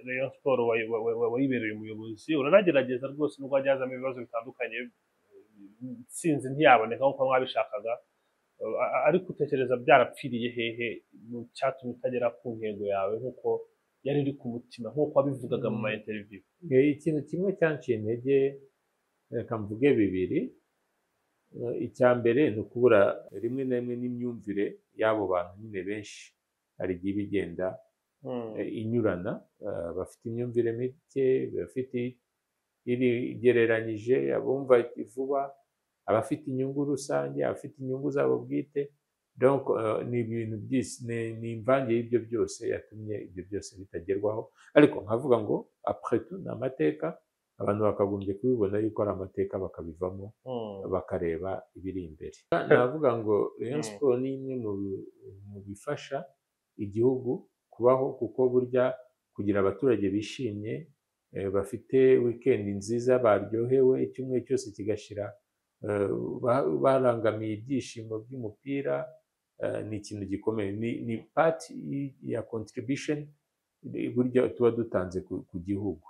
Rayon Sport wayibereye umuyobozi, uranagerageza rwose nubwo hajya hazamo ibibazo bitandukanye, intsinzi ntiyaboneka nk'uko mwabishakaga, ariko utekereza byarapfiriye hehe mu cyatumye utagera ku ntego yawe nk'uko yari iri ku mutima, nk'uko wabivugaga mu ma interview? Ikintu kimwe cyanciye intege, reka mvuge bibiri. Icya mbere ni ukubura rimwe na rimwe n'imyumvire y'abo bantu nyine benshi hari igihe igenda inyurana, bafite imyumvire mike, bafite irigereranyije, abumva vuba, abafite inyungu rusange, abafite inyungu zabo bwite. Donc ni ibintu byisi, ni imvange y'ibyo byose yatumye ibyo byose bitagerwaho. Ariko nkavuga ngo après tout ni amateka, abantu bakagombye kubibona yuko ari amateka, bakabivamo, bakareba ibiri imbere. Navuga ngo Rayon Sport ni imwe mu bifasha igihugu kubaho, kuko burya kugira abaturage bishimye, bafite weekend nziza, baryohewe, icyumweru cyose kigashira barangamiye ibyishimo by'umupira, ni ikintu gikomeye. Ni part ya contribution burya tuba dutanze ku gihugu,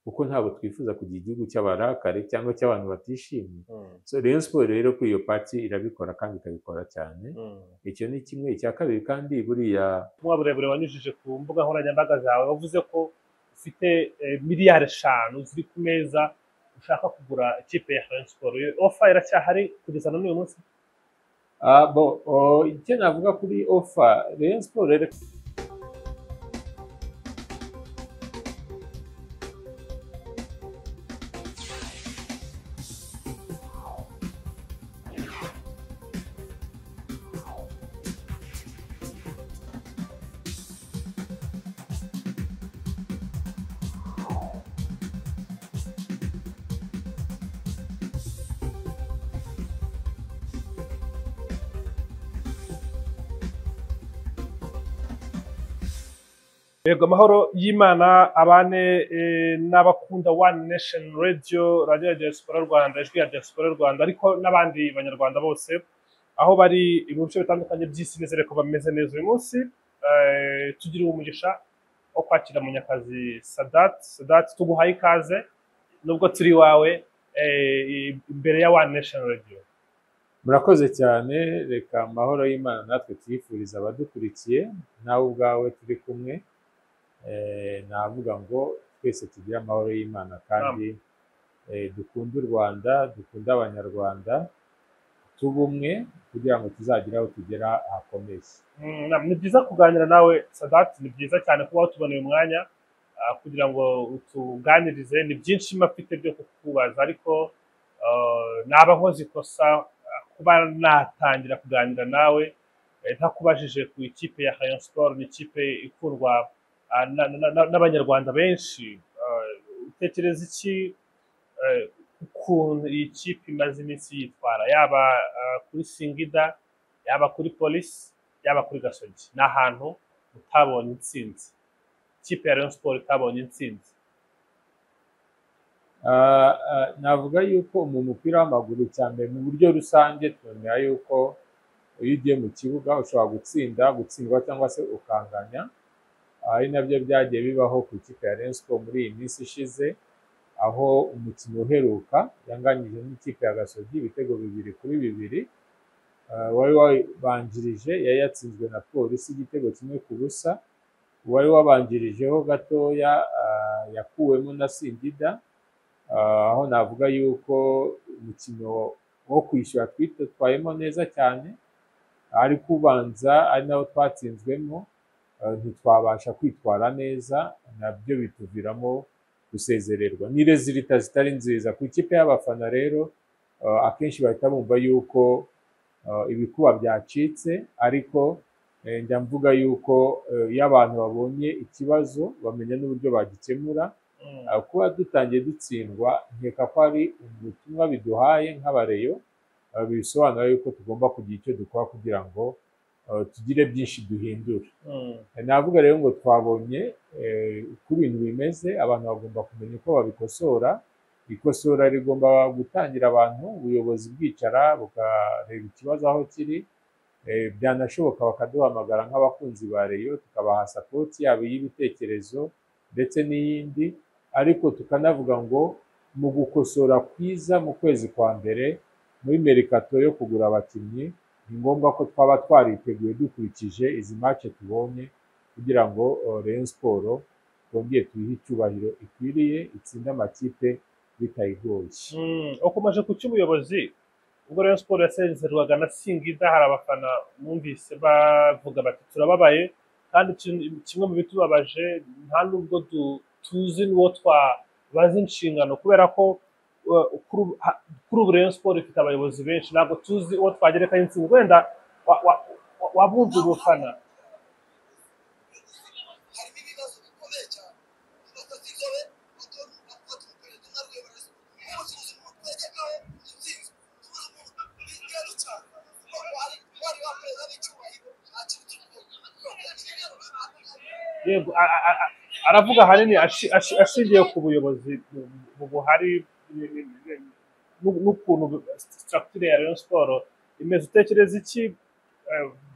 kuko ntabwo twifuza kugira igihugu cy'abarakare cyangwa cy'abantu batishimye. So Rayon Sport rero kuri iyo part irabikora kandi ikabikora cyane. Icyo ni kimwe. Icya kabiri kandi buriya ubutumwa burebure wanyujije ku mbuga nkoranyambaga zawe, wavuze ko ufite miliyari 5 ziri ku meza, ushaka kugura ikipe ya Rayon Sport. Iyo offer iracyahari kugeza na n'uyu munsi? Bon, icyo navuga kuri offer Rayon Sport rero Yego, amahoro y'Imana abane n'abakunda One Nation Radio, radio ya Diaspora Rwanda, ijwi ya Diaspora Rwanda, ariko n'abandi banyarwanda bose aho bari mu bice bitandukanye by'isi. Nizere ko bameze neza. Uyu munsi tugiriwe umugisha wo kwakira Munyakazi Sadat. Sadat, tuguhaye ikaze nubwo turi iwawe, imbere ya One Nation Radio. Murakoze cyane. Reka amahoro y'Imana natwe tuyifuriza abadukurikiye, nawe ubwawe turi kumwe. Navuga ngo twese tugire amahoro y'Imana kandi dukunde u Rwanda, dukunde Abanyarwanda, tube umwe kugira ngo tuzagire aho tugera hakomeye. Ni byiza kuganira nawe Sadat, ni byiza cyane kuba watuboneye umwanya kugira ngo utuganirize. Ni byinshi mfite byo kukubaza, ariko naba nkoze ikosa kuba natangira kuganira nawe ntakubajije ku ikipe ya Rayon Sport. Ni ikipe ikundwa n'abanyarwanda benshi. Utekereza iki ukuntu iyi kipe imaze iminsi yitwara, yaba kuri Singida, yaba kuri Polisi, yaba kuri Gasogi? Ni ahantu utabonye intsinzi, ikipe ya Rayon Sport itabonye intsinzi. Navuga yuko mu mupira w'amaguru, cya mbere mu buryo rusange twemera yuko iyo ugiye mu kibuga ushobora gutsinda, gutsindwa cyangwa se ukanganya. Ari nabyo byagiye bibaho ku ikipe ya Rayon Sport muri iyi minsi ishize, aho umukino uheruka yanganyije n'ikipe ya Gasogi ibitego 2-2. Wari wabanjirije yari yatsinzwe na Polisi igitego 1-0. Uwari wabanjirijeho gatoya yakuwemo na Singida, aho navuga yuko umukino wo kwishyura twitwayemo neza cyane, ariko ubanza ari nawo twatsinzwemo ntitwabasha kwitwara neza, nabyo bituviramo gusezererwa. Ni résultats zitari nziza ku ikipe y'abafana. Rero akenshi bahita bumva yuko ibikuba byacitse, ariko njya mvuga yuko iyo abantu babonye ikibazo bamenya n'uburyo bagikemura. Kuba dutangiye dutsindwa, nkeka ko ari ubutumwa biduhaye nk'abareyo, bisobanura yuko tugomba kugira icyo dukora kugira ngo tugire byinshi duhindura. Navuga rero ngo twabonye uko ibintu bimeze, abantu bagomba kumenya uko babikosora. Ikosora rigomba gutangira abantu, ubuyobozi bwicara bukareba ikibazo aho kiri, byanashoboka bakaduhamagara nk'abakunzi ba Rayon, tukabaha support yaba iy'ibitekerezo ndetse n'iyindi, ariko tukanavuga ngo mu gukosora kwiza mu kwezi kwa mbere muri mercato yo kugura abakinnyi, ni ngombwa ko twaba twariteguye dukurikije izi match tubonye, kugira ngo Rayon Sport twongere tuyihe icyubahiro ikwiriye, itsinde amakipe bitayigoye. Ukomeje ku cy'ubuyobozi, ubwo Rayon Sport yasezerwaga na Singida, hari abafana mwumvise bavuga bati turababaye, kandi kimwe mu bitubabaje nta nubwo tuzi n'uwo twabaza inshingano, kubera ko kuri ubu Rayon Sport ifite abayobozi benshi, ntabwo tuzi uwo twagerekaho intsinzi. Wenda wabumva ubufana. Harimo ibibazo bikomeye cyane. Batatu inzobe, batatu perezida umwe ari we tuzi umuntu twegekaho intsinzi, tuzi umuntu b'ingendo cyane, kuko wari wa perezida w'icyubahiro, nta kintu kimugoye. Yego, aravuga ahanini ashingiye ku buyobozi buhari n'ukuntu structure ya Rayon Sport imeze. Utekereza iki?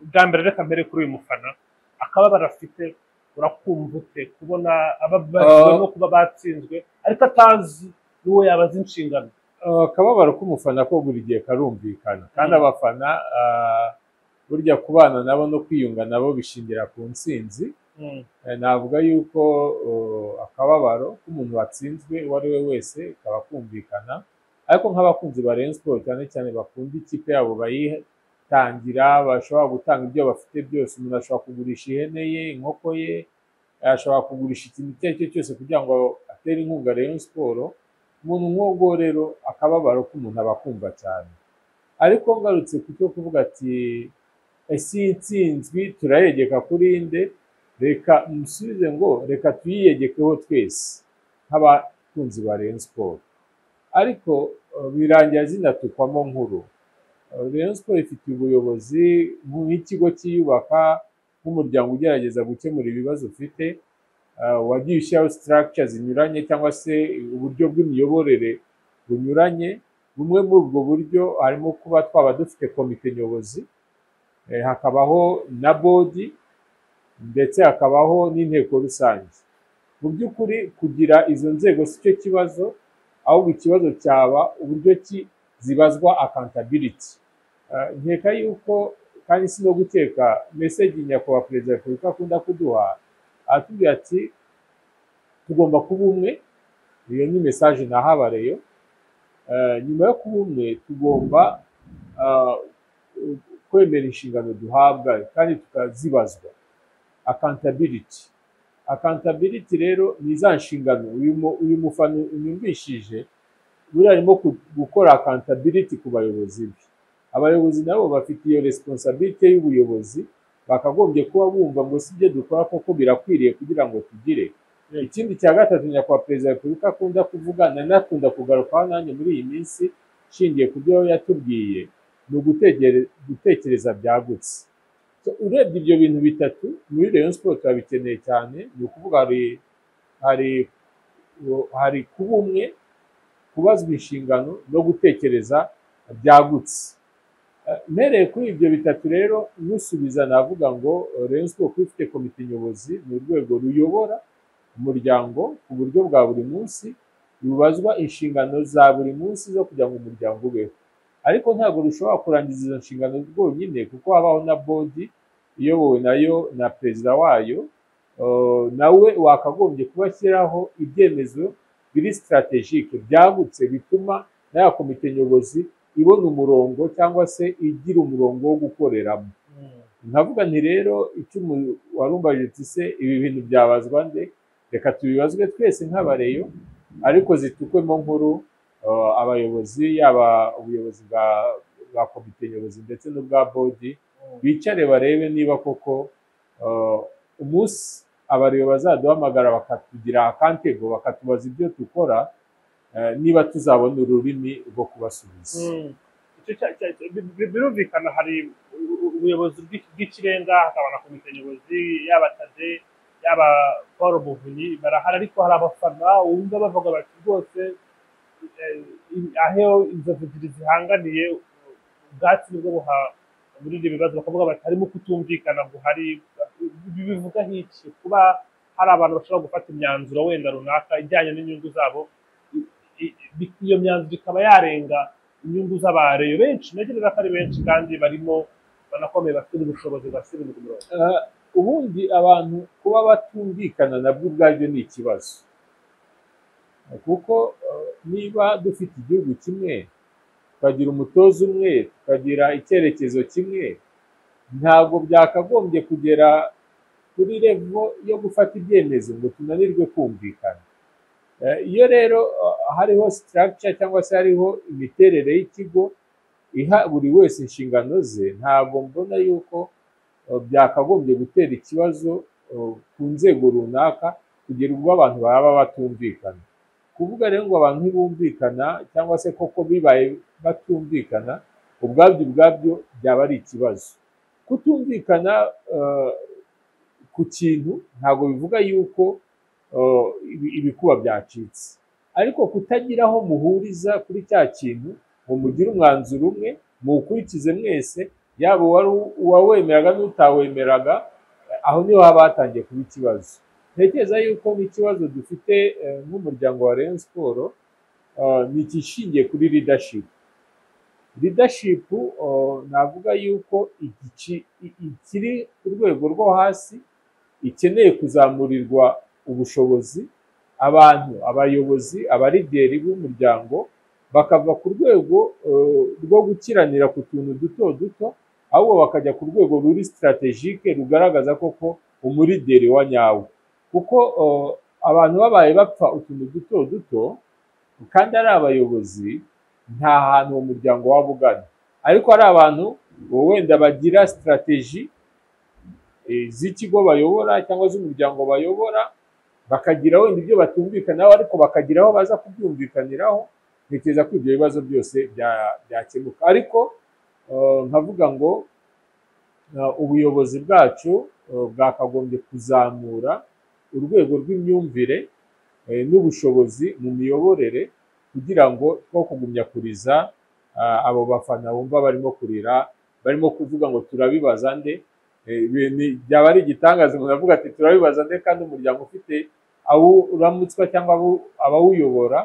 Bwa mbere reka mbere kuri uyu mufana, akababaro afite urakumva ute, kubona ababajwe no kuba batsinzwe ariko atazi n'uwo yabaza inshingano? Akababaro k'umufana ko buri gihe karumvikana, kandi abafana burya kubana nabo no kwiyunga nabo bishingira ku ntsinzi. Navuga yuko akababaro k'umuntu watsinzwe uwo ari we wese kaba kumvikana, ariko nk'abakunzi ba Rayon Sport cyane cyane bakunda ikipe yabo bayitangira, bashobora gutanga ibyo bafite byose. Umuntu ashobora kugurisha ihene ye, inkoko ye, ashobora kugurisha ikintu icyo ari cyo cyose kugira ngo atere inkunga Rayon Sport. Umuntu nk'ubwo rero akababaro k'umuntu aba akumva cyane. Ariko ngarutse ku cyo kuvuga ati ese iyi ntsinzwi turayegeka kuri nde, reka musubize ngo reka tuyiyegekeho twese nk'abakunzi ba Rayon Sport. Ariko birangira zinatukwamo nkuru. Rayon Sport ifite ubuyobozi nk'ikigo cyiyubaka, nk'umuryango ugerageza gukemura ibibazo ufite, wagiye ushyiraho structure zinyuranye cyangwa se uburyo bw'imiyoborere bunyuranye. Bumwe muri ubwo buryo harimo kuba twaba dufite komite nyobozi, hakabaho na board, ndetse hakabaho n'inteko rusange. Mu by'ukuri kugira izo nzego si cyo kibazo, ahubwo ikibazo cyaba uburyo ki zibazwa accountability. Nkeka yuko, kandi si no gukeka, message nyakubahwa perezida wa repubulika akunda kuduha, aratubwira ati tugomba kuba umwe. Iyo ni message naha abareyo. Nyuma yo kuba umwe tugomba kwemera inshingano duhabwa kandi tukazibazwa, accountability. Accountability rero ni za nshingano uyu mufana unyumvishije buriya arimo gukora accountability ku bayobozi be. Abayobozi nabo bafite iyo responsibility y'ubuyobozi, bakagombye kuba bumva ngo si ibyo dukora koko birakwiriye kugira ngo tugire. Ikindi cya gatatu nyakubahwa perezida wa repubulika akunda kuvuga, nanakunda kugarukaho nanjye muri iyi minsi nshingiye ku byo yatubwiye, ni gutekereza byagutse. So, urebye ibyo bintu bitatu muri Rayon Sport turabikeneye cyane. Ni ukuvuga hari kuba umwe, kubazwa inshingano no gutekereza byagutse. Mpereye kuri ibyo bitatu rero nusubiza navuga ngo Rayon Sport kuba ifite komite nyobozi ni urwego ruyobora umuryango ku buryo bwa buri munsi, rubazwa inshingano za buri munsi zo kugira ngo umuryango ubeho. Ariko ntabwo rushobora kurangiza izo nshingano rwonyine, kuko habaho na board iyobowe nayo na perezida wayo, nawe wakagombye kuba ashyiraho ibyemezo biri stratégique byagutse, bituma na ya komite nyobozi ibona umurongo cyangwa se igira umurongo wo gukoreramo. Nkavuga nti rero icyo warumbajije uti se ibi bintu byabazwa nde, reka tubibazwe twese nk'abareyo, ariko zitukwemo nkuru abayobozi, yaba ubuyobozi bwa komite nyobozi ndetse n'ubwa board, bicare barebe niba koko umunsi abareyo bazaduhamagara bakatugira accountable, bakatubaza ibyo dukora, niba tuzabona ururimi rwo kubasubiza. Icyo birumvikana, hari ubuyobozi bw'ikirenga, hakaba na komite nyobozi, yaba Tade yaba Paul Muvunyi barahari, ariko hari abafana wumva bavuga bati rwose aho inzovu ebyiri zihanganiye ubwatsi nibwo buha muri ibyo bibazo, bakavuga bati harimo kutumvikana guhari. Ibi bivuga nk'iki kuba Hari abantu bashobora gufata imyanzuro wenda runaka ijyanye n'inyungu zabo, iyo myanzuro ikaba yarenga inyungu z'abareyo benshi. Ntekereza ko ari benshi kandi barimo banakomeye, bafite n'ubushobozi, bafite ibintu ku murongo. Ubundi abantu kuba batumvikana nabwo ubwabyo ni ikibazo, kuko niba dufite igihugu kimwe, tukagira umutoza umwe, tukagira icyerekezo kimwe, ntabwo byakagombye kugera kuri level yo gufata ibyemezo ngo tunanirwe kumvikana. Iyo rero hariho structure cyangwa se hariho imiterere y'ikigo iha buri wese inshingano ze, ntabwo mbona yuko byakagombye gutera ikibazo ku nzego runaka kugera ubwo abantu baba batumvikana. Kuvuga rero ngo abantu ntibumvikana cyangwa se koko bibaye batumvikana, ubwabyo byaba ari ikibazo. Kutumvikana ku kintu ntabwo bivuga yuko ibikuba byacitse, ariko kutagira aho muhuriza kuri cya kintu ngo mugire umwanzuro umwe muwukurikize mwese, yaba uwari uwawemeraga n'utawemeraga, aho niho haba hatangiye kuba ikibazo. Ntekereza yuko n'ikibazo dufite nk'umuryango wa Rayon Sport ni igishingiye kuri leadership. Leadership navuga yuko ikiri ku rwego rwo hasi, ikeneye kuzamurirwa ubushobozi. Abantu, abayobozi, abalideri b'umuryango bakava ku rwego rwo gukiranira ku tuntu duto duto, ahubwo bakajya ku rwego ruri stratégique, rugaragaza koko umulideri wa nyawe. Kuko abantu babaye bapfa utuntu duto duto kandi ari abayobozi, nta hantu uwo muryango waba ugana. Ariko ari abantu wenda bagira stratégie z'ikigo bayobora cyangwa z'umuryango bayobora, bakagira wenda ibyo batumvikanaho ariko bakagira aho baza kubyumvikaniraho, ntekereza ko ibyo bibazo byose byakemuka. Ariko nkavuga ngo ubuyobozi bwacu bwakagombye kuzamura urwego rw'imyumvire n'ubushobozi mu miyoborere, kugira ngo two kugumya kuriza abo bafana bumva barimo kurira, barimo kuvuga ngo turabibaza nde. Byaba ari igitangaza umuntu avuga ati turabibaza nde, kandi umuryango ufite awo uramutswa cyangwa abawuyobora.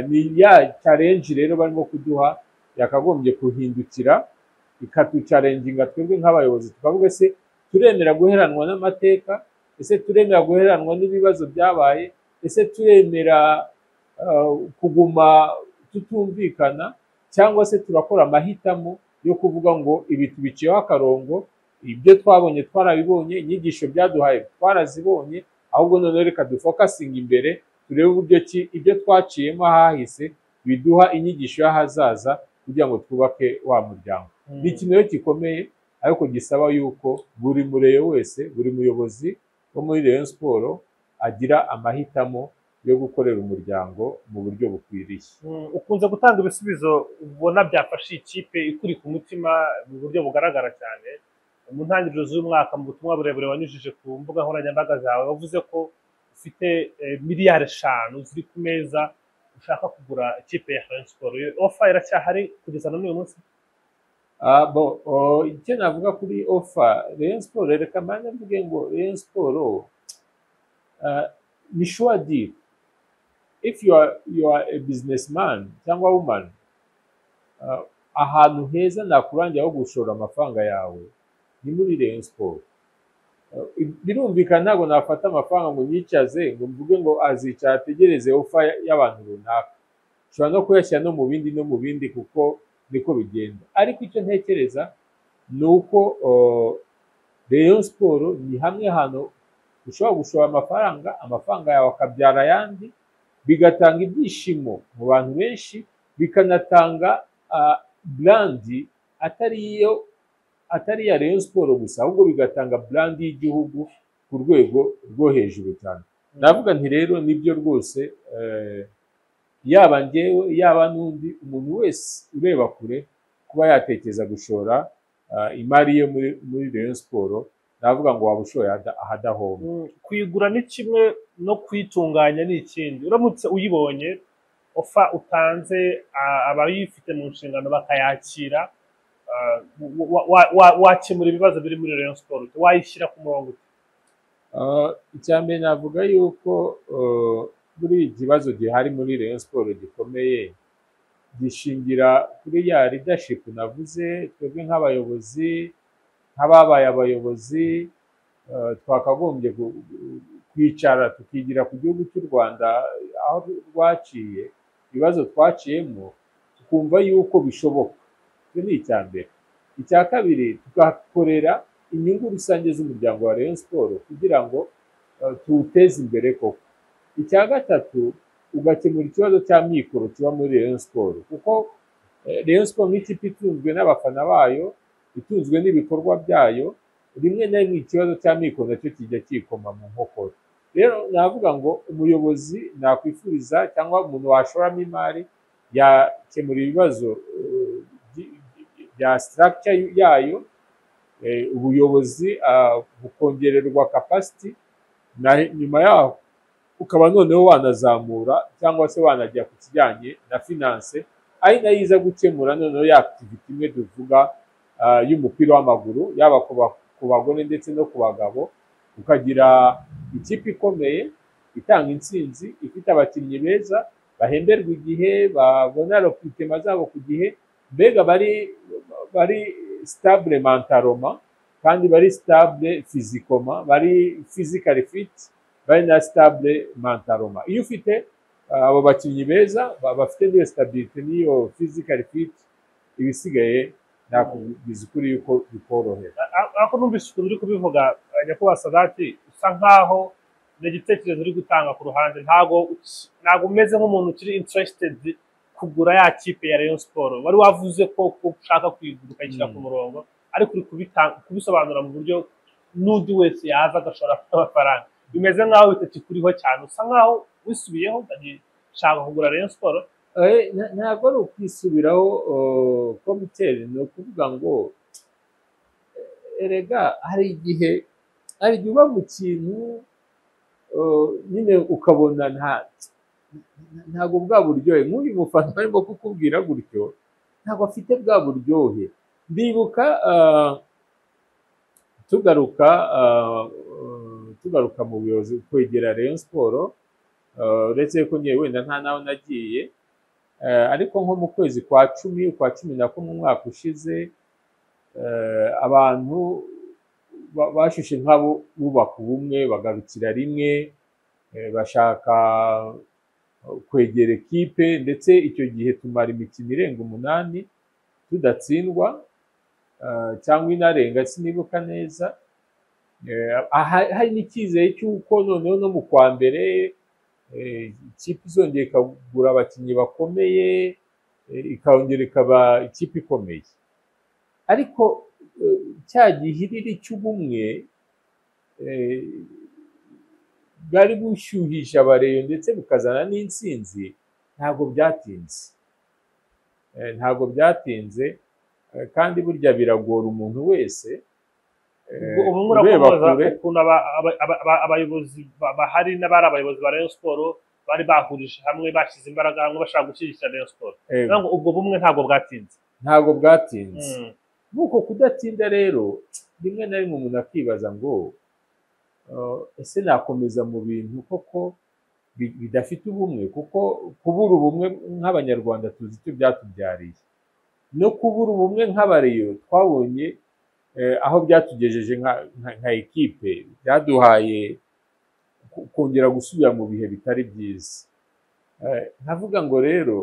Ni ya challenge rero barimo kuduha yakagombye guhindukira ikatuchallenginga twebwe nk'abayobozi, tukavuga: ese turemera guheranwa n'amateka? Ese turemera guheranwa n'ibibazo byabaye? Ese turemera kuguma tutumvikana, cyangwa se turakora amahitamo yo kuvuga ngo ibi tubiciyeho akarongo, ibyo twabonye twarabibonye, inyigisho byaduhaye twarazibonye, ahubwo noneho reka dufocusinge imbere, turebe uburyo ki ibyo twaciyemo ahahise biduha inyigisho y'ahazaza kugira ngo twubake wa muryango? Ni ikintu rero gikomeye, ariko gisaba yuko buri mureyo wese, buri muyobozi wo muri Rayon Sport agira amahitamo yo gukorera umuryango mu buryo bukwiriye. Ukunze gutanga ibisubizo ubona byafasha ikipe ikuri ku mutima mu buryo bugaragara cyane. Mu ntangiriro z'umwaka, mu butumwa burebure wanyujije ku mbuga nkoranyambaga zawe, wavuze ko ufite miliyari 5 ziri ku meza, ushaka kugura ikipe ya Rayon Sport. Iyo offer iracyahari kugeza na n'uyu munsi? Ah, bon, oh, icyo navuga kuri offer Rayon Sport, reka mbanze mvuge ngo Rayon Sport ni sure deal. If you are a businessman cyangwa woman, ahantu heza nakurangira ho gushora amafaranga yawe ni muri Rayon Sport. Birumvikana ntabwo nafata amafaranga ngo nyicaze, ngo mvuge ngo azicara ategereze offer y'abantu runaka. Nshobora no kuyashyira no mu bindi no mu bindi, kuko niko bigenda. Ariko icyo ntekereza ni uko Rayon Sport ni hamwe hantu ushobora gushora amafaranga, amafaranga yawe akabyara ayandi, bigatanga ibyishimo mu bantu benshi, bikanatanga brand atari iyo, atari iya Rayon Sport gusa, ahubwo bigatanga brand y'igihugu ku rwego rwo hejuru cyane. Navuga nti rero nibyo rwose, yaba njyewe, yaba n'undi umuntu wese ureba kure, kuba yatekereza gushora imari ye muri Rayon Sport, navuga ngo waba ushoye ahadahomba. Kuyigura ni kimwe, no kuyitunganya ni ikindi. Uramutse uyibonye, offer utanze abayifite mu nshingano bakayakira, wakemura ibibazo biri muri Rayon Sport ute? Wayishyira ku murongo ute? Icya mbere navuga yuko buri ikibazo gihari muri Rayon Sports gikomeye gishingira kuri ya leadership navuze. Twebwe nk'abayobozi, nk'ababaye abayobozi, twakagombye kwicara tukigira ku gihugu cy'u Rwanda aho rwaciye, ibibazo twaciyemo, tukumva yuko bishoboka. Icyo ni icya mbere. Icya kabiri, tugakorera inyungu rusange z'umuryango wa Rayon Sports kugira ngo tuwuteze imbere koko. Icya gatatu, ugakemura ikibazo cya mikoro kiba muri Rayon Sports, kuko Rayon Sports nk'ikipe itunzwe n'abafana bayo, itunzwe n'ibikorwa byayo, rimwe na rimwe ikibazo cya mikoro nacyo kijya kikoma mu nkokora. Rero navuga ngo umuyobozi nakwifuriza cyangwa umuntu washoramo imari yakemura ibibazo bya structure yayo, ubuyobozi bukongererwa capacity, na nyuma yaho ukaba noneho wanazamura cyangwa se wanajya ku kijyanye na finance, ari nayo iza gukemura noneho ya activity imwe tuvuga y'umupira w'amaguru, yaba ku bagore ndetse no ku bagabo, ukagira ikipe ikomeye itanga intsinzi, ifite abakinnyi beza bahemberwa igihe, babona recrutement zabo ku gihe, mbega bari stable mentalement kandi bari stable physiquement, bari physically fit, bari na stable mentalement. Iyo ufite abo bakinnyi beza bafite n'iyo stabilité n'iyo physically fit, ibisigaye nakubwiza ukuri yuko bikorohera. Ariko numvise ukuntu uri kubivuga, nyakubahwa Sadati, usa nkaho ni igitekerezo uri gutanga ku ruhande. Ntago umeze nk'umuntu ukiri interested kugura ya kipe ya Rayon Sports. Wari wavuze ko ushaka kuyigura ukayishyira ku murongo, ariko uri kubisobanura mu buryo n'undi wese yaza agashora amafaranga. Bimeze nkaho bitakikuriho cyane, usa nkaho wisubiyeho, ndagishaka kugura Rayon Sports. Ntabwo ari ukwisubiraho, komuteri. Ni ukuvuga ngo erega hari igihe uba mu kintu nyine ukabona ntabwo bwa buryohe. Nk'uyu mufana arimo kukubwira gutyo ntabwo afite bwa buryohe. Ndibuka tugaruka mu buyobozi kwegera Rayon Sports, uretse ko ngewe wenda nta naho nagiye, ariko nko mu kwezi kwa 10, kwa 11 umwaka ushize, abantu bashushe nk'abo bubaka ubumwe, bagarukira rimwe, bashaka kwegera ekipe. Ndetse icyo gihe tumara imikino irenga 8 tudatsindwa, cyangwa inarenga, sinibuka neza. Hari n'icyizere cy'uko noneho no mu kwa mbere ikipe izongera ikagura abakinnyi bakomeye, ikongera ikaba ikipe ikomeye. Ariko cya gihiriri cy'ubumwe bwari bushyuhisha abareyo ndetse bukazana n'intsinzi, ntabwo byatinze. Ntabwo byatinze, kandi burya biragora umuntu wese Ubwo ureba urakomoza kure. ukuntu abayobozi bahari n'abari abayobozi ba Rayon Sports bari bahurije hamwe, bashyize imbaraga hamwe, bashaka gushyigikira Rayon Sports. Bivuga ngo ubwo bumwe ntabwo bwatinze. Ntabwo bwatinze. Nuko kudatinda rero, rimwe na rimwe umuntu akibaza ngo ese nakomeza mu bintu koko bidafite ubumwe? Kuko kubura ubumwe nk'Abanyarwanda tuzi icyo byatubyariye, no kubura ubumwe nk'abareyo twabonye aho byatugejeje nka ekipe, byaduhaye kongera gusubira mu bihe bitari byiza. Nkavuga ngo rero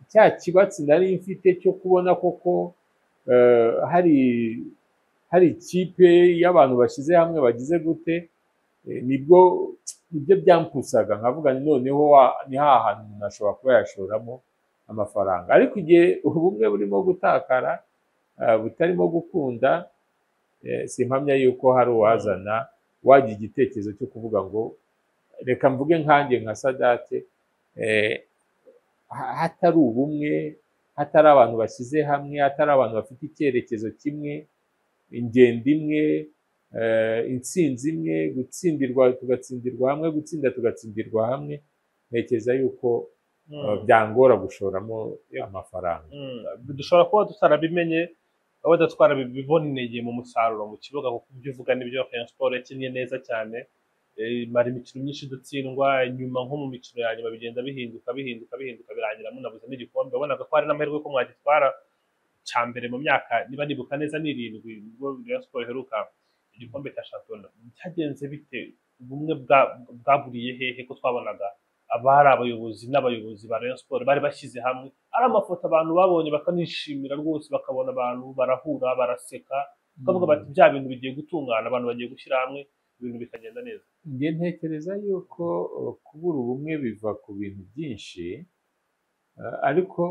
cya kibatsi nari mfite cyo kubona koko hari ikipe y'abantu bashyize hamwe bagize gute, nibwo nibyo byampusaga nkavuga nti noneho ni ha hantu umuntu ashobora kuba yashoramo amafaranga. Ariko igihe ubumwe burimo gutakara, butarimo gukunda, simpamya yuko hari uwazana wagira igitekerezo cyo kuvuga ngo reka mvuge nkanjye nka Sadate, hatari ubumwe, hatari abantu bashyize hamwe, hatari abantu bafite icyerekezo kimwe, ingendo imwe, intsinzi imwe, gutsindirwa tugatsindirwa hamwe, gutsinda tugatsindirwa hamwe, ntekereza yuko byangora gushoramo amafaranga. Dushobora kuba tutarabimenye. Wenda twarabiboneye mu musaruro mu kibuga, kuko ibyo uvuga nibyo. Rayon Sport yakinnye neza cyane, imara imikino myinshi idatsindwa, nyuma nko mu mikino ya nyuma bigenda bihinduka bihinduka bihinduka, birangira munabuze n'igikombe. Wabonaga ko hari n'amahirwe ko mwagitwara cya mbere mu myaka, niba nibuka neza, ni 7 nibwo Rayon Sport iheruka igikombe cya shampiyona. Byagenze bite? Ubumwe bwaburiye hehe, ko twabonaga abari abayobozi n'abayobozi ba Rayon Sport bari bashyize hamwe, ari amafoto abantu babonye bakanishimira rwose, bakabona abantu barahura baraseka, bakavuga bati bya bintu bigiye gutungana, abantu bagiye gushyira hamwe, ibintu bikagenda neza? Njye ntekereza yuko kubura ubumwe biva ku bintu byinshi, ariko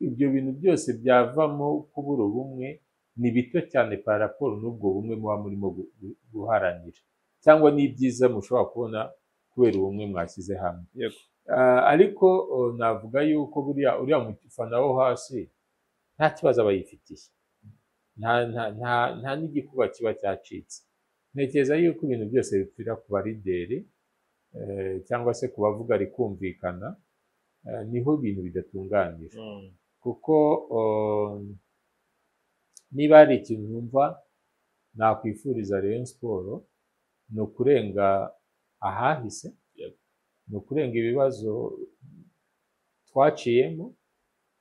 ibyo bintu byose byavamo kubura ubumwe ni bito cyane par rapport n'ubwo bumwe muba murimo guharanira, cyangwa n'ibyiza mushobora kubona kubera ubumwe mwashyize hamwe. Ariko navuga yuko buriya uriya mufana wo hasi nta kibazo aba yifitiye, nta n'igikuba kiba cyacitse. Ntekereza yuko ibintu byose bipfira ku ba leader, cyangwa se ku bavuga rikumvikana, niho ibintu bidatunganira, kuko niba hari ikintu numva nakwifuriza Rayon Sport ni ukurenga ahahise, ni ukurenga ibibazo twaciyemo.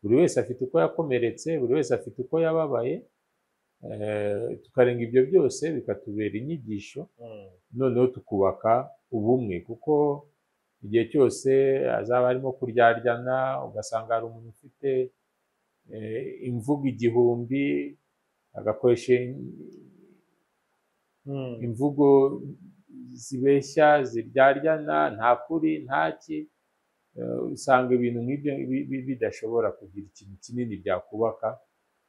Buri wese afite uko yakomeretse, buri wese afite uko yababaye, tukarenga ibyo byose bikatubera inyigisho, noneho tukubaka ubumwe, kuko igihe cyose hazaba harimo kuryaryana, ugasanga hari umuntu ufite imvugo 1000, agakoresha imvugo zibeshya, ziryaryana, nta kuri ntaki, usanga ibintu nk'ibyo bidashobora kugira ikintu kinini byakubaka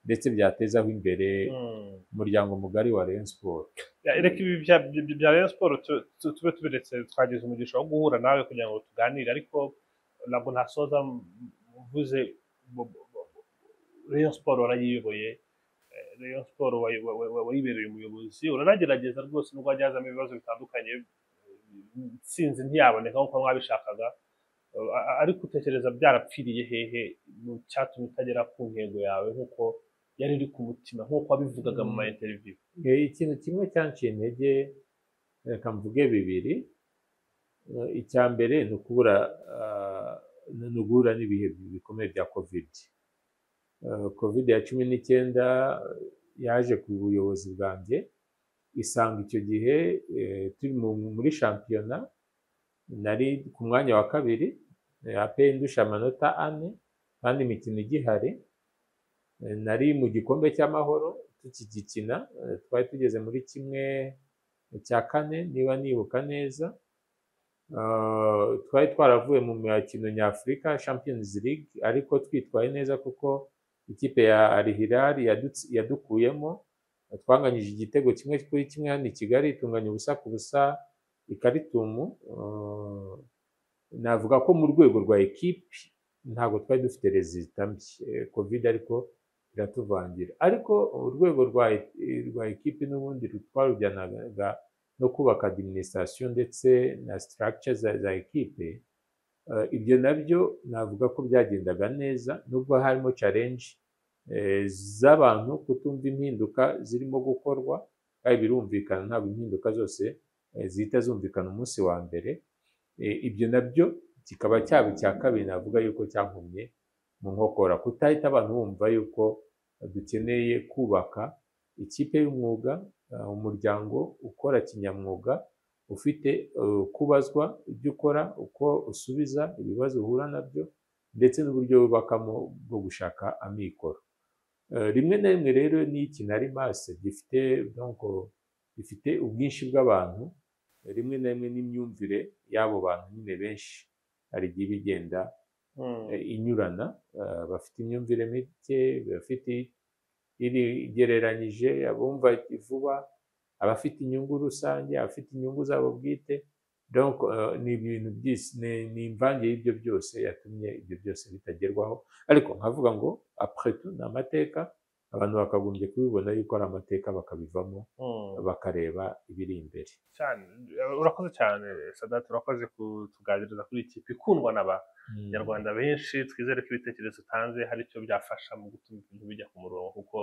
ndetse byatezaho imbere umuryango mugari wa Rayon Sport. Reka ibi bya Rayon Sport tube tubiretse. Twagize umugisha wo guhura nawe kugira ngo tuganire, ariko ntabwo ntasoza mvuze Rayon Sport warayiyoboye, Rayon Sport wayibereye umuyobozi, uranagerageza rwose nubwo hajya hazamo ibibazo bitandukanye, intsinzi ntiyaboneka nk'uko mwabishakaga, ariko utekereza byarapfiriye hehe mu cyatumye utagera ku ntego yawe nk'uko yari iri ku mutima, nk'uko wabivugaga mu ma interview? Ikintu kimwe cyanciye intege, reka mvuge bibiri. Icya mbere ni ukubura, ni uguhura n'ibihe bikomeye bya Covid. Covid ya 19 yaje ku buyobozi bwanjye isanga icyo gihe turi muri shampiyona, nari ku mwanya wa kabiri, APR indusha amanota 4 kandi imikino igihari. Nari mu gikombe cy'amahoro tukigikina, twari tugeze muri 1/4 niba nibuka neza. Twari twaravuye mu mikino nyafurika Champions League, ariko twitwaye neza kuko ikipe ya Al Hilal yadukuyemo, twanganyije igitego 1-1 hano i Kigali, tunganya 0-0 i Khartoum. Navuga ko mu rwego rwa ekipi ntabwo twari dufite résultat mbi. Covid ariko iratuvangira, ariko urwego rwa ekipi n'ubundi twarujyanaga no kubaka administration ndetse na structure za ekipe. Ibyo nabyo navuga ko byagendaga neza, nubwo harimo challenge z'abantu kutumva impinduka zirimo gukorwa, kandi birumvikana ntabwo impinduka zose zihita zumvikana umunsi wa mbere. Ibyo nabyo kikaba cyaba icya kabiri navuga yuko cyankomye mu nkokora, kutahita abantu bumva yuko dukeneye kubaka ikipe y'umwuga, umuryango ukora kinyamwuga, ufite kubazwa ibyo ukora, uko usubiza ibibazo uhura nabyo, ndetse n'uburyo wubakamo bwo gushaka amikoro. Rimwe na rimwe rero n'iyo ikintu ari masse gifite, donc gifite ubwinshi bw'abantu, rimwe na rimwe n'imyumvire y'abo bantu nyine benshi hari igihe iba igenda inyurana, bafite imyumvire mike, bafite irigereranyije, abumva vuba, abafite inyungu rusange, abafite inyungu zabo bwite. Donc ni ibintu byinshi, ni imvange y'ibyo byose yatumye ibyo byose bitagerwaho. Ariko nkavuga ngo après tout ni amateka, abantu bakagombye kubibona yuko ari amateka, bakabivamo, bakareba ibiri imbere. Cyane, urakoze cyane Sadat, urakoze kutuganiriza kuri iyi kipe ikundwa n'abanyarwanda benshi. Twizere ko ibitekerezo utanze hari icyo byafasha mu gutuma ibintu bijya ku murongo, kuko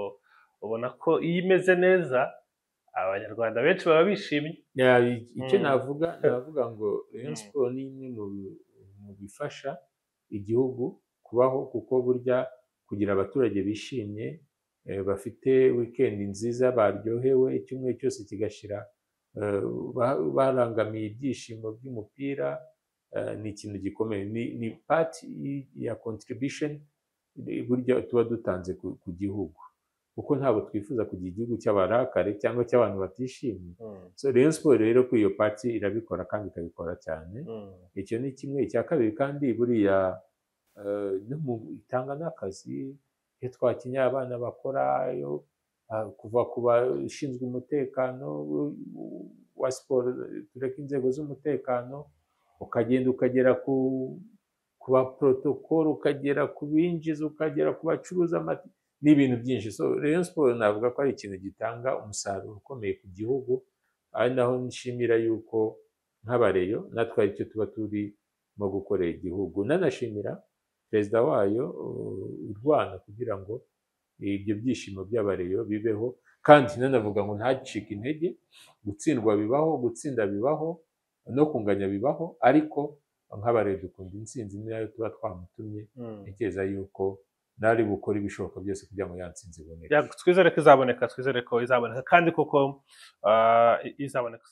Ubona ko iyo imeze neza Abanyarwanda benshi baba bishimye. Ya, icyo navuga ngo Rayon Sport ni imwe mu bifasha igihugu kubaho, kuko burya kugira abaturage bishimye, bafite weekend nziza, baryohewe, icyumweru cyose kigashira barangamiye ibyishimo by'umupira, ni ikintu gikomeye, ni part ya contribution burya tuba dutanze ku gihugu, kuko ntabwo twifuza kugira igihugu cy'abarakare cyangwa cy'abantu batishimye. So Rayon Sport rero kuri iyo part irabikora kandi ikabikora cyane. Icyo ni kimwe. Icya kabiri kandi buriya no mu itanga n'akazi, iyo twakinye abana bakora, iyo kuva ku bashinzwe umutekano wa siporo, tureke inzego z'umutekano, ukagenda ukagera ku ba protocol, ukagera ku binjiza, ukagera ku bacuruza amata, ni ibintu byinshi. So Rayon Sport navuga ko ari ikintu gitanga umusaruro ukomeye ku gihugu, ari naho nshimira yuko nk'Abareyo natwe ari cyo tuba turimo gukorera igihugu. Nanashimira perezida wayo urwana kugira ngo ibyo byishimo by'Abareyo bibeho, kandi nanavuga ngo ntacike intege. Gutsindwa bibaho, gutsinda bibaho, no kunganya bibaho, ariko nk'Abareyo dukunda intsinzi, ni nayo tuba twamutumye. Ntekereza yuko nari bukore ibishoboka byose kugira ngo ya ntsinzi iboneke. Ya, twizere ko izaboneka, twizere ko izaboneka kandi koko izaboneka.